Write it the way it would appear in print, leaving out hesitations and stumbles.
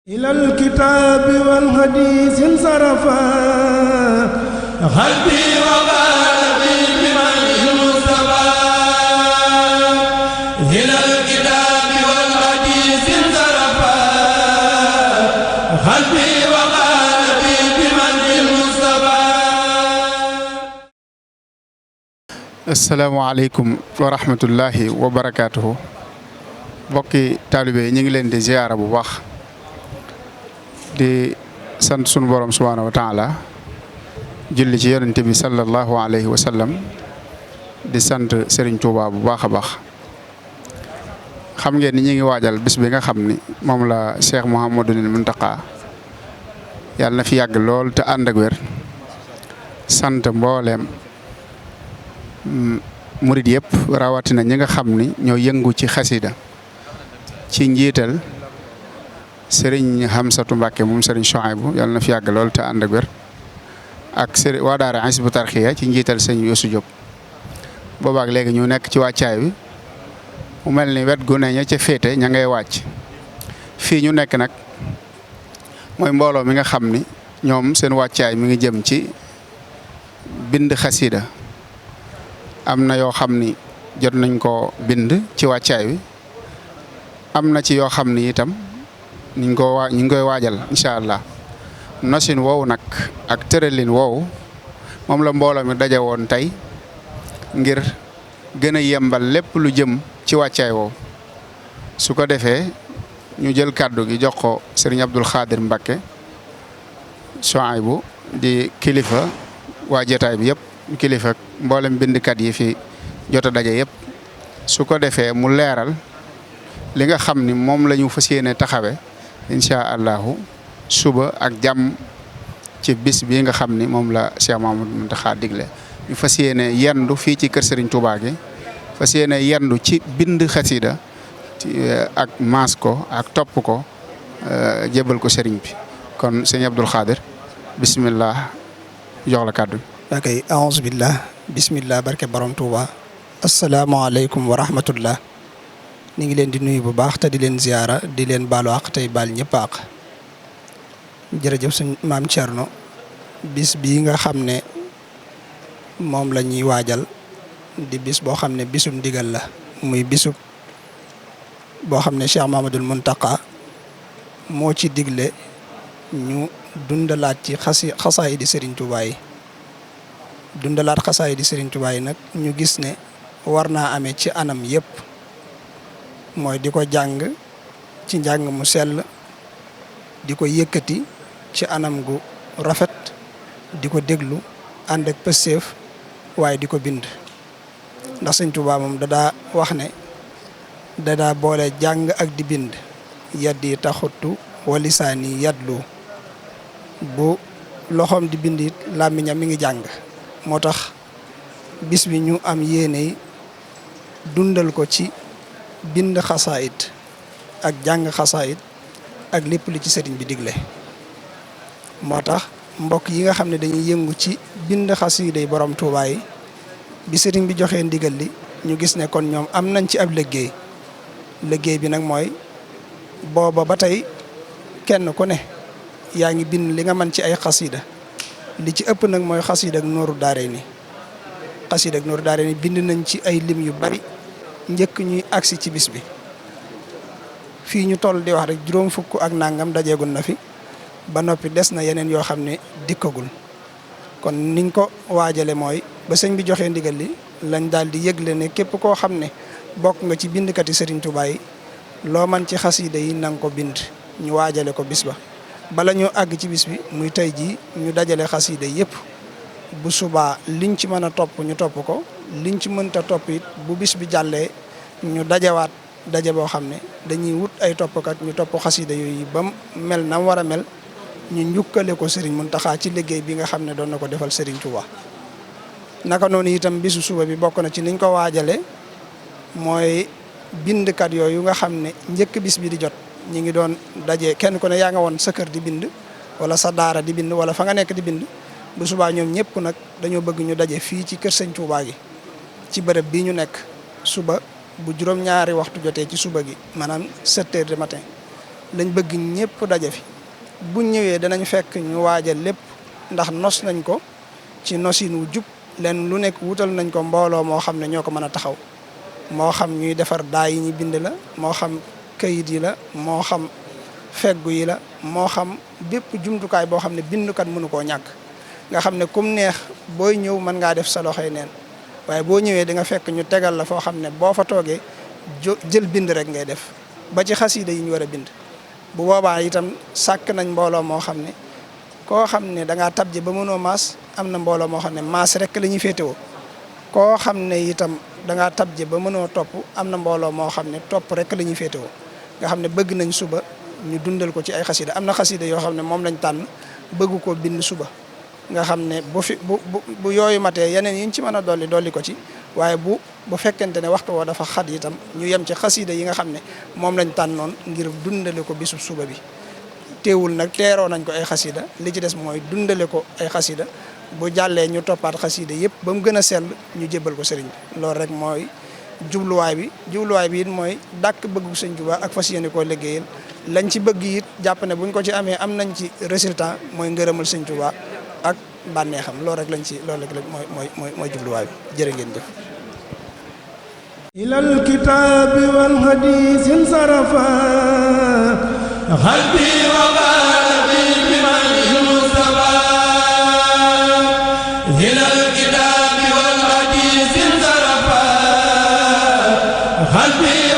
إلى الكتاب والحديث انصرفا قلبي وقلبي بمن المصطفى إلى الكتاب والحديث انصرفا قلبي وقلبي بمن المصطفى. السلام عليكم ورحمة الله وبركاته. bokki taalibe yi ñu ngi leen di ziyaara bu baax di sant sunu borom subhaanahu wa taala julli ci yonente bi sallallahu alayhi wa sallam di sant Serigne Touba bu baax a baax. xam ngeen ni ñu ngi waajal bis bi nga xam ni moom la Cheikh Mouhamadul Mountakha yàlla na fi yàgg lool te ànd ak wér sant mbooleem murid yëpp rawatina ñi nga xam ni ñoo yëngu ci xasida ci njiital Serigne Hamsatu Mbàkke moom Serigne Chouaïbou yàlla na fi yàgg lool te ànd ak wér ak Serigne waa daara Hizbut Tarqiyyah ci njiital sëñ Youssou Diop. boobaak léegi ñu nekk ci wàccaay wi mu mel ni wet gu ne ña ca féete ña ngay wàcc fii ñu nekk nag mooy mbooloo mi nga xam ni ñoom seen wàccaay mi ngi jëm ci bind xasida am na yoo xam ni jot nañ ko bind ci wàccaay wi. am na ci yoo xam ni itam ñu ngi koy waajal incha allah nosin woowu nag ak tëralin woowu moom la mbooloo mi daje woon tey ngir gën a yembal lépp lu jëm ci wàccaay woowu. su ko defee ñu jël kàddu gi jox ko Serigne Abdoul Khadir Mbacke Chouaïbou di kilifa waa jotaay bi yëpp kilifa mboolem bindkat yi fi jot a daje yëpp su ko defee mu leeral. li nga xam ni moom la ñu fas yéene taxawe incha allahu suba ak jàmm ci bis bii nga xam ni moom la Cheikh Mouhamadou Mountakha digle ñu fas yéene yendu fii ci kër Serigne Touba gi fas yéene yendu ci bind xasida ak maas ko ak topp ko jébal ko Serigne bi kon sëñ Abdoul Khadir bismillah jox la kàddu. ok aouzu billah bismillah barke borom Touba asalaamaaleykum wa rahmatullah. ñu ngi leen di nuyu bu baax te di leen ziyaara di leen baalu àq tey baal ñëpp àq jërëjëf suñ maam Thierno bis bii nga xam ne moom la ñuy waajal di bis boo xam ne bisum ndigal la muy bisub boo xam ne Cheikh Mouhamadoul Mountakha moo ci digle ñu dundalaat ci xasaay di Serigne Touba yi dundalaat xasaay di Serigne Touba yi nag ñu gis ne war naa amee ci anam yëpp. mooy di ko jàng ci njàng mu sell di ko yëkkati ci anam gu rafet di ko déglu ànd ak pësseef waaye di ko bind ndax Sëñ Tuubaa moom dadaa wax ne dadaa boole jàng ak di bind yaddi taxuttu walisaani yadlu bu loxoom di bind it làmmiñam mi ngi jàng moo tax bis bi ñu am yéene dundal ko ci bind xasaayit ak jàng xasaayit ak lépp li ci sëriñ bi digle moo tax mbokk yi nga xam ne dañuy yëngu ci bind xasiida yi borom Tuubaa yi bi sëriñ bi joxee ndigal li ñu gis ne kon ñoom am nañ ci ab liggéey bi nag mooy booba ba tey kenn ku ne yaa ngi bind li nga mën ci ay xasiida li ci ëpp nag mooy xasiida ak Nooru Daarayni bind nañ ci ay lim yu bari njëkk ñuy agsi ci bis bi fii ñu toll di wax rek juróom fukk ak nangam dajeegul na fi ba noppi des na yeneen yoo xam ne dikkagul kon niñ ko waajale mooy ba sëñ bi joxee ndigal li lañ daal di yëgle ne képp koo xam ne bokk nga ci bindkati Serigne Touba yi loo man ci xasida yi na nga ko bind ñu waajale ko bis ba bala ñu àgg ci bis bi muy tey jii ñu dajale xasida yëpp bu subaa liñ ci mën a topp ñu topp ko liñ ci mënta topp it bu bis bi jàllee ñu dajewaat daje boo xam ne dañuy wut ay toppkat ñu topp xasida yooyu ba mel na war a mel ñu njukkale ko Serigne Mountakha ci liggéey bi nga xam ne doon na ko defal Serigne Touba. naka noonu itam bisu suba bi bokk na ci niñ ko waajale mooy bindkat yooyu nga xam ne njëkk bis bi di jot ñi ngi doon daje kenn ku ne yaa nga woon sa kër di bind wala sa daara di bind wala fa nga nekk di bind bu subaa ñoom ñëpp nag dañoo bëgg ñu daje fii ci kër Sëñ Touba gi ci bërëb bii ñu nekk suba bu juróom-ñaari waxtu jotee ci suba gi maanaam 7 heures du matin lañ bëgg ñëpp daje fi buñ ñëwee danañ fekk ñu waajal lépp ndax nos nañ ko ci nosin wu jub leen lu nekk wutal nañ ko mbooloo moo xam ne ñoo ko mën a taxaw moo xam ñuy defar daa yi ñu bind la moo xam kayit yi la moo xam feggu yi la moo xam bépp jumtukaay boo xam ne bindukat mënu koo ñàkk nga xam ne kum neex booy ñëw mën ngaa def sa loxoy neen waaye boo ñëwee di nga fekk ñu tegal la foo xam ne boo fa toogee jël bind rek ngay def ba ci xasiida yi ñu war a bind bu boobaa itam sàkk nañ mbooloo moo xam ne koo xam ne da ngaa tabje ba mënoo maas am na mbooloo moo xam ne maas rek la ñuy féetewoo koo xam ne itam da ngaa tabje ba mënoo topp am na mbooloo moo xam ne topp rek la ñuy féetewoo nga xam ne bëgg nañ suba ñu dundal ko ci ay xasida am na xasida yoo xam ne moom lañ tànn bëgg ko bind suba nga xam ne bu yooyu matee yeneen yi ñu ci mën a dolli ko ci waaye bu fekkente ne waxtu woo dafa xat itam ñu yem ci xasida yi nga xam ne moom lañ tànnoon ngir dundale ko bisub suba bi teewul nag teeroo nañ ko ay xasida li ci des mooy dundale ko ay xasida bu jàllee ñu toppaat xasida yëpp ba mu gën a sell ñu jébbal ko sëriñ bi loolu rek mooy jubluwaay bi it mooy dàkk bëggu sëñ Tuubaa ak fas yéene koo liggéeyal lañ ci bëgg it jàpp ne buñ ko ci amee am nañ ci résultat mooy ngërëmal sëñ Tuubaa ak bànneexam loolu rek mooy jubluwaay bi jërë ngeen jëf. ilal kitaabi wal hadiisi sarafa qalbi wa qalbi biman Mustafa ilal kitaabi wal hadiisi sarafa qalbi